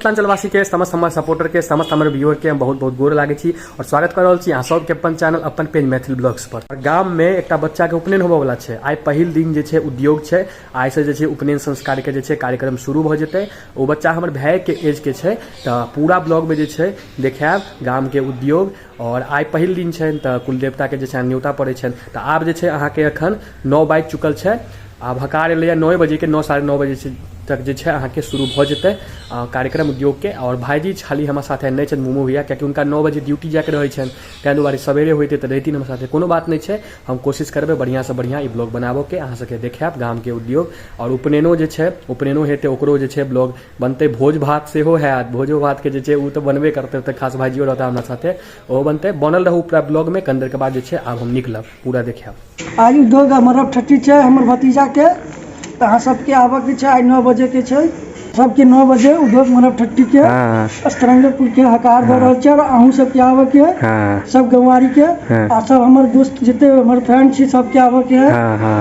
मिथिलांचलवासी के, समस्त हमर सपोर्टर के, समस्त हमर व्यूअर के हम बहुत बहुत गोर लागै छी और स्वागत कर रहल छी अहाँ सबके अपन चैनल अपन पेज मैथिल ब्लॉग्स पर। और गाम में एकटा बच्चा के उपनयन होबय वाला छै। आइ पहिल दिन जे छै उद्योग छै, आइ से जे छै उपनयन संस्कार के जे छै कार्यक्रम शुरू भऽ जेतै। ओ बच्चा हमर भाय के एज के छै, तऽ पूरा ब्लॉग में जे छै देखायब गाम के उद्योग। और आइ पहिल दिन छनि तऽ कुलदेवता के जे छै न्योता पड़ै छनि। तऽ आब जे छै अहाँके एखन 9 बाजि चुकल छै, आब हकार एलैए 9 बजे के, 9 9:30 बजे तक जे छै अहाँके शुरू भऽ जेतै कार्यक्रम उद्योग के। और भाईजी खाली हमरा साथे नहि छनि मोमो भैया, कियाकि हुनका 9 बजे ड्यूटी जाइके रहै छनि, ताहि दुआरे सवेरे होइतै तऽ रहितिन हमरा साथे। कोनो बात नहि छै, हम कोशिश करबै बढ़िआँसँ बढ़िआँ ई ब्लॉग बनाबऽके, अहाँ सबके देखायब गामके उद्योग। और उपनयनो जे छै, उपनयनो हेतै ओकरो जे छै ब्लॉग बनतै, भोज भात सेहो हैत, भोजो भातके जे छै ओ तऽ बनबे करतै, ओतऽ खास भाइजियो रहता हमरा साथे, ओहो बनतै। बनल रहू पूरा ब्लॉगमे। कनि देरके बाद जे छै आब हम निकलब, पूरा देखायब। आइ उद्योग मरब ठट्टी छै हमर भतीजाके, तऽ अहाँ सबके आबऽके छै। आइ 9 बजेके छै, सबके 9 बजे उद्योग मरब ठट्टी के स्त्रंगपुर के हकार दऽ रहल छै। और अहूँ सबके आबऽके है, सब गंवारी के आ सब हमर दोस्त जते हमर फ्रेंड छी सबके आबऽके है।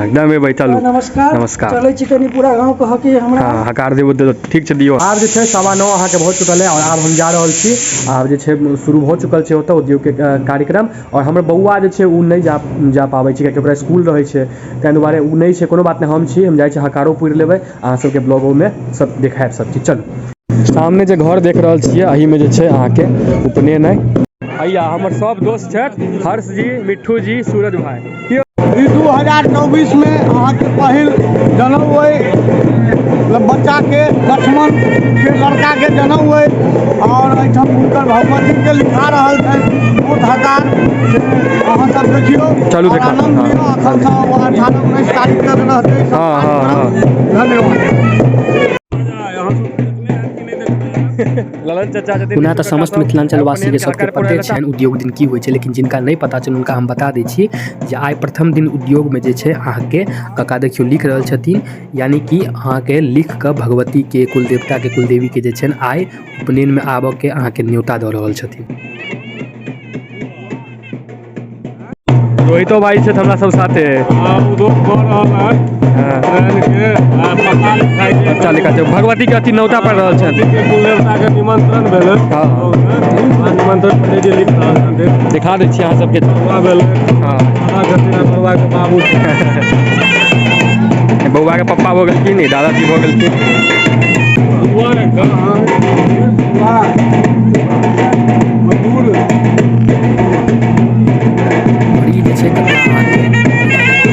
एकदम एबै, चलू। नमस्कार। नमस्कार। चलै छी कनि पूरा गाँव कहके हमरा। हकार देबो तऽ ठीक छै, दियौ। आब जे छै 9:15 अहाँके भऽ चुकल है और आब हम जा रहल छी। आब जे छै शुरू भऽ चुकल छै ओतऽ उद्योग के कार्यक्रम। और हमर बौआ जे छै ओ नहि जा पाबै छै, कियाकि ओकरा स्कूल रहै छै, ताहि दुआरे ओ नहि छै। कोनो बात नहि, हम छी, हम जाइ छी, हकारो पुरि लेबै, अहाँ सबके ब्लॉगोमे सब देखायब सब चीज। चलू, सामने जे घर देख रहल छियै एहिमे जे छै अहाँके उपनयन अइ। हैया हमर सब दोस्त छथि, हर्ष जी, मिट्ठू जी, सूरज भाई। ई 2024 में अहाँके पहिल जनउ अइ, मतलब बच्चाके, लक्ष्मण के लड़काके जनउ अइ। और एहिठाम हुनकर भगवती के लिखा रहल छनि बहुत हकार, से अहाँ सब देखियौ। चलू और देखा। आनंद लियौ। एखन सँ 18-19 तारीख तक रहतै सब कार्यक्रम। धन्यवाद। ललन चाचा छथिन। ओना तऽ समस्त मिथिलांचलवासीके सबके पते छनि उद्योग दिन की होइ छै, लेकिन जिनका नहि पता छनि हुनका हम बता दै छी जे आइ प्रथम दिन उद्योगमे जे छै अहाँके कका देखियौ लिख रहल छथिन, यानि कि अहाँके लिख कऽ भगवतीके कुलदेवताके कुलदेवीके जे छनि आइ उपनयनमे आबऽके अहाँके न्योता दऽ रहल छथिन। रोहितो भाई छथि हमरा सब साथे। बच्चा लिखा छै, भगवती के अथी नौता पड़ रहल छनि। कुलदेवता के निमंत्रण भेलै। निमंत्रण पंडित लिख रहल छथिन। देखा दै छी अहाँ सबके। भेलै। बौआ के बाबू, बौआ के पप्पा भऽ गेलखिन, दादाजी भऽ गेलखिन। ई जे छै कका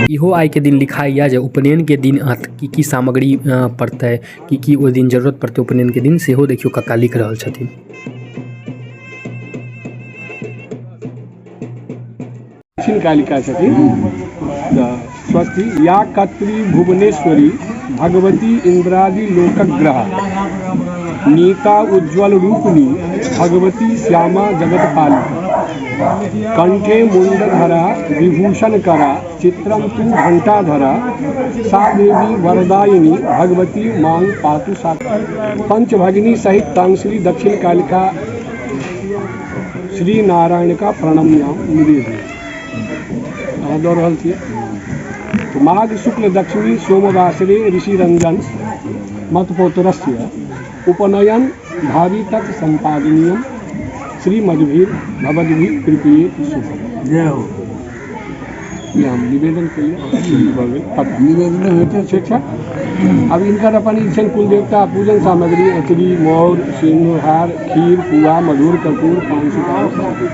इहो आइके दिन लिखाइए जे उपनयनके दिन की की सामग्री पड़तै, की की ओहि दिन जरूरत पड़तै उपनयनके दिन, सेहो देखियौ कक्का लिख रहल छथिन। दक्षिण कालिका छथिन तऽ स्वस्ति या कत्री भुवनेश्वरी भगवती इन्द्रादि लोकक ग्रह नीता उज्ज्वल रूपिणी भगवती श्यामा जगत पालिका कंठे मुंडधरा विभूषण करा चित्रम तु घंटाधरा सा देवी वरदायिनी भगवती मांग पातु सा पंचभगिनी सहित तांश्री दक्षिण कालिका श्री नारायण का प्रणम्य निवेदन अहाँ दऽ रहल छियै। माघ शुक्ल दक्षिणी सोमवासरे ऋषि रंजन मतपौत्रस्य उपनयन भावी तक सम्पादनीयम श्री मधुभीर भवद्भि कृपये शुभ। जय हो। ई हम निवेदन केलियै, भऽ गेल खतम। निवेदन होइते छै। ठीक छै। आब हिनकर अपन ई छनि कुलदेवता पूजन सामग्री अचरी मौर सिंदूरहार खीर पुआ मधुर कर्पूर पान सुपारी।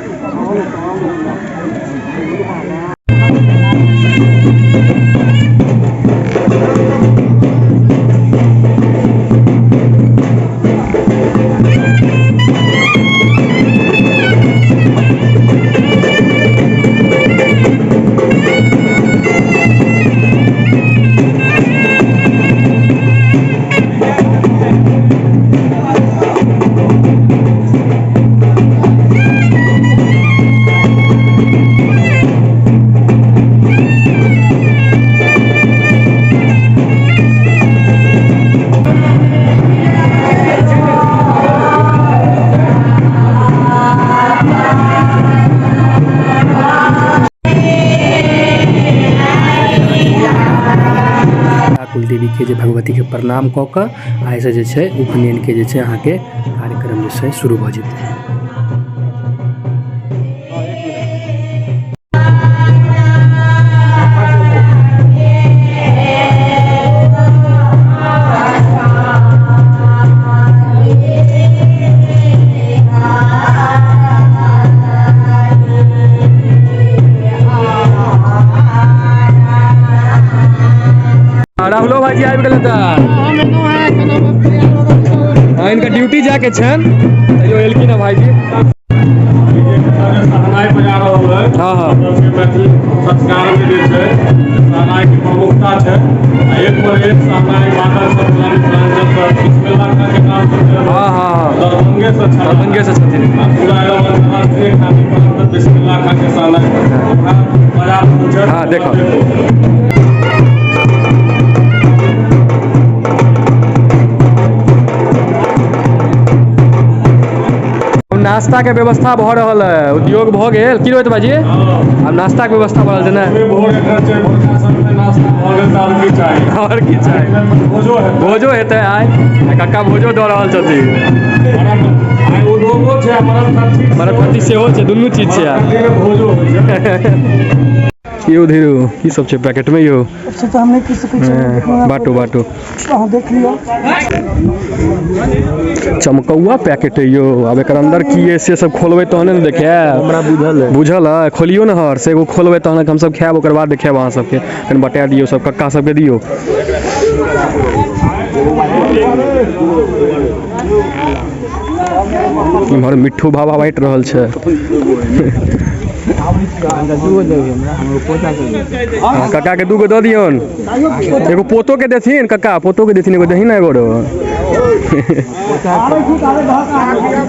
कुलदेवी के जे भगवती के प्रणाम कऽ कऽ आइसँ जे छै उपनयनके जे छै अहाँके कार्यक्रम जे छै शुरू भऽ जेतै। राहुलो भाईजी आबि गेलै तऽ हाँ, इनका ड्यूटी जाके छनि तैयो एलखिन हँ भाईजी। शहनाई बजा रहल है। हाँ हाँ। मैथिली संस्कार में जे छै शहनाई के प्रमुखता छै। आ एक पर एक शहनाई वादक सब मिथिलांचल पर बिस्मिल्लाह खान के नाम से हाँ हाँ हाँ, दरभंगे से छल। दरभंगे से छथिन। आ पूरा एकदम अंतरराष्ट्रीय ख्याति प्राप्त बिस्मिल्लाह खान के शहनाई ओकरा बजा रहल छै। हाँ, देखो। नाश्ता के व्यवस्था भऽ रहल है, उद्योग भऽ गेल की रोहित भाईजी? आब नाश्ता के व्यवस्था भऽ रहल छै ने? भोर एखन छै, भोरका समय नाश्ता भऽ गेल तऽ आओर की चाही? आओर की चाही? भोजो हेतै। भोजो हेतै आइ, कक्का भोजो दऽ रहल छथिन। आइ उद्योगो छै, मरब मरब सेहो छै, दुनू चीज छै आइ। भोजो होइ छै। यौ धीरू, की सब छै पैकेट में यौ? से तऽ हम नहि कहि सकै छी। बाटू बाटू। अहाँ देख लिअ। चमकौआ पैकेट है यौ। आब एकर अंदर की है से सब खोलबै तहने ने देखायब। हमरा बुझल है। बुझल है? खोलियौ ने हर से एगो खोलबै तहन हमसब खायब, ओकर बाद देखायब अहाँ सबके। कनि बता दियौ सब कक्का सबके दियौ। इम्हर मिट्ठू बाबा बाँटि रहल छै। हाँ, कक्का के दूगो दऽ दियौन, एगो पोतो के देथिन। कक्का पोतो के देथिन, एगो दही ने, एगो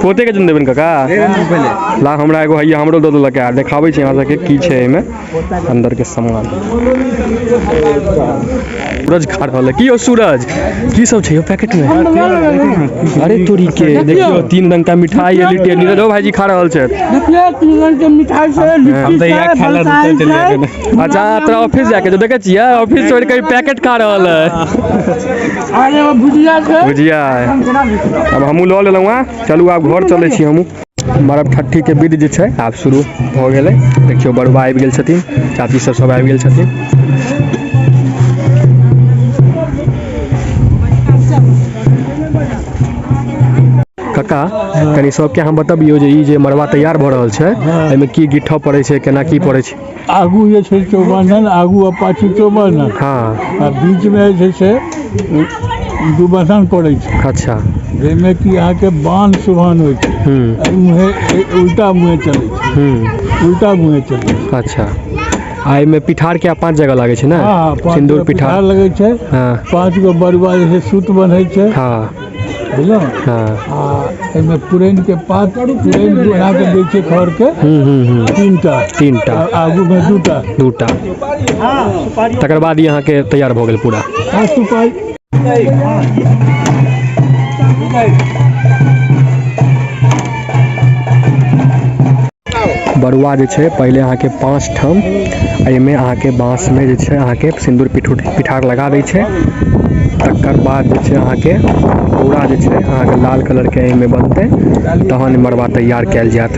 पोते के जन देबनि कक्का। ला हमरा एगो हैया, हमरो दऽ देलक। आ देखाबै छी अहाँ सबके की छै एहिमे अंदर के सामान। सूरज खा रहल है की यौ? सूरज, की सब छै यौ पैकेट में? अरे तोरी के, देखियौ 3 रंग का मिठाई है, लिट्टी है। नीरज भाईजी खा रहल छथि। देखिए, 3 रंग के मिठाई छै, लिट्टी छै, बलसाही छै। अच्छा, तोरा ऑफिस जाके जो देखे छियै, ऑफिस छोड़ के पैकेट खा रहल है। आर एगो भुजिया छै। भुजिया है। अब हमहूँ लऽ लेलहुँ हँ, चलू आब घर चलै छी हमहूँ। मरब ठट्ठी के विध जे छै आब शुरू भऽ गेलै। देखियौ बरुआ आबि गेल छथिन, चाची सब सब आबि गेल छथिन। कक्का कनि सबके अहाँ बतबियौ जे ई जे मड़बा तैयार भऽ रहल छै एहिमे की गिट्ठऽ पड़ै छै, केना की पड़ै छै? आगू जे छै चौबंधन, आगू आ पाछू चौबंधन। हाँ। आ बीच में जे छै दू बंधन पड़ै छै। अच्छा। जाहिमे कि अहाँके बान्ह सुभान होइ छै। मुँहे उल्टा मुँहे चलै छै। उल्टा मुँहे चलै छै। अच्छा, आ एहिमे पिठार के 5 जगह लागै छै ने? हाँ, सिन्दूर पिठार लगै छै। हाँ। 5 गो बरुआ जे छै सूत बन्है छै। हाँ। बुझलहुँ? हाँ। आ एहिमे पुरैन के पात, पुरैन बना के दै छै खर के। 3टा। 3टा। आगू में 2टा। 2टा। तकर बाद ई अहाँके तैयार भऽ गेल पूरा। हाँ, सुपारी। बरुआ जे छै पहिले अहाँके 5 ठाम एहिमे अहाँके बाँसमे जे छै अहाँके सिन्दूर पिठार लगा दै छै। तकर बाद जे छै अहाँके पूरा जे छै अहाँके लाल कलरके एहिमे बनतै, तहन मड़बा तैयार कयल जायत।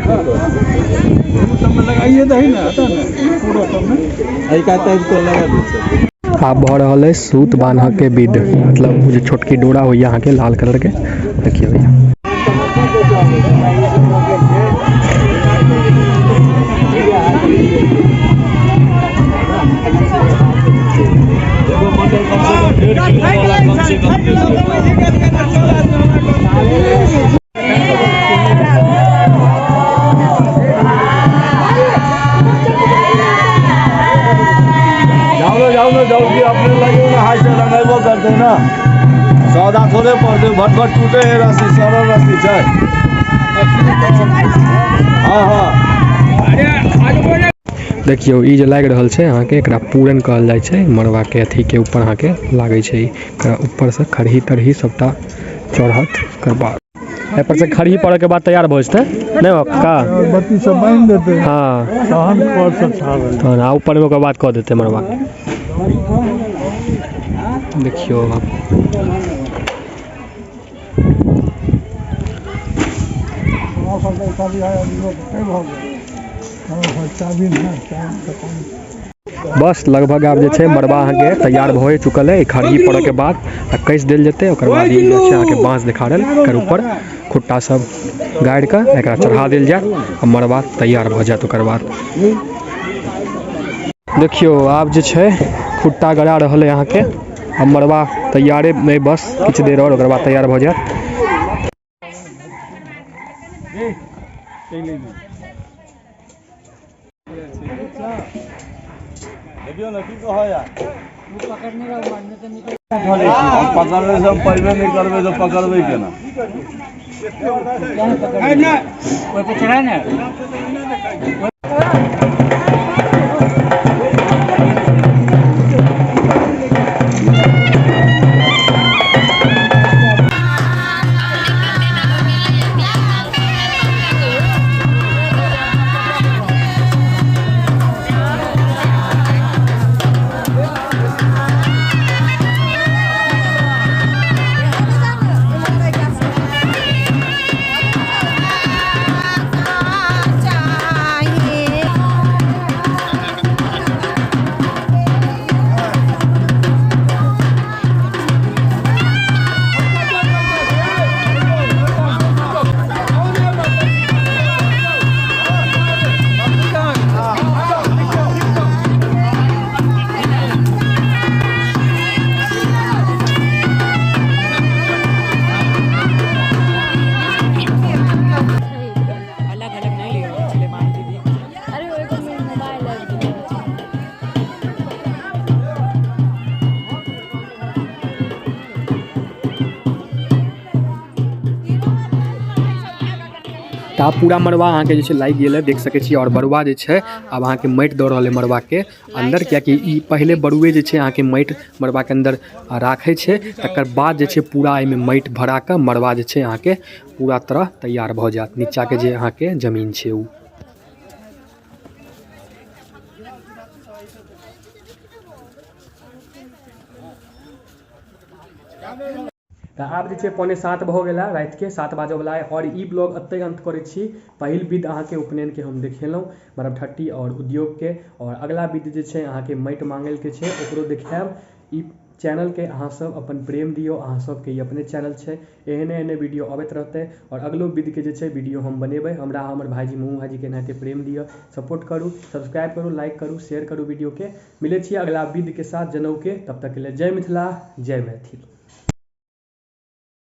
आब भऽ रहल अछि सूत बान्हके विध, मतलब जे छोटकी डोरा होइए अहाँके लाल कलरके, देखियौ भैया। जाओ ना, जाओ कि अपने लगे ना, हाथ से रंगेबो करते ना, सौदा थोड़े पड़ते, भट भट टूटे है रस्सी, सरल रस्सी छै। हाँ हाँ। देखियौ ई जे लागि रहल छै अहाँके, एकरा पूरन कहल जाइ छै। मड़बा के अथी के ऊपर अहाँके लागै छै, एकरा ऊपर से खरही तरही सबटा चढ़त। एकर बाद एहि पर से खरही पड़े के बाद तैयार भऽ जेतै नहि का? बत्ती सब बान्हि देतै। हाँ। तहन खर से छाड़ल। तहन आ ऊपर मे ओकर बाद कऽ देतै मड़बा। देखियौ बस लगभग आब जे छै मड़बा अहाँके तैयार भए चुकल है। खरही पड़ऽ के बाद आ कसि देल जेतै, ओकर बाद ई जे छै अहाँके बाँस देखा रहल, एकर ऊपर खुट्टा सब गाड़ि कऽ एकरा चढ़ा देल जायत आ मड़बा तैयार भऽ जायत। ओकर बाद देखियौ आब जे छै खुट्टा गड़ा रहल है अहाँके आ मड़बा तैयारे नहि, बस किछु देर आओर ओकर बाद तैयार भऽ जायत। पकड़बै सब पड़बे नहि करबै तऽ पकड़बै केना? तऽ आब पूरा मड़बा अहाँके जे छै लागि गेल है, देख सकै छी। आओर बरुआ जे छै आब अहाँके माटि दऽ रहल है मड़बाके अन्दर, कियाकि ई पहिले बरुए जे छै अहाँके माटि मड़बाके अन्दर राखै छै, तकर बाद जे छै पूरा एहिमे माटि भरा कऽ मड़बा जे छै अहाँके पूरा तरह तैयार भऽ जायत, नीचाँके जे अहाँके जमीन छै ओ। तऽ आब जे छै 6:45 भऽ गेला रातिके, 7 बाजऽवला है। आओर ई ब्लॉग एतहि अन्त करै छी। पहिल विध अहाँके उपनयनके हम देखेलहुँ, मरबठट्टी आओर उद्योगके। आओर अगला विध जे छै अहाँके माटि माँगैके छै, ओकरो देखायब। ई चैनलके अहाँ सब अपन प्रेम दियौ, अहाँ सबके ई अपने चैनल छै, एहने एहने वीडियो अबैत रहतै। आओर अगलो विधके जे छै वीडियो हम बनेबै। हमरा हमर भाईजी मुँह भाईजीके एनाहिते प्रेम दिअ, सपोर्ट करू, सब्सक्राइब करू, लाइक करू, शेयर करू वीडियोके। मिलै छी अगला विधके साथ जनउके, तब तक के लिए जय मिथिला, जय मैथिल।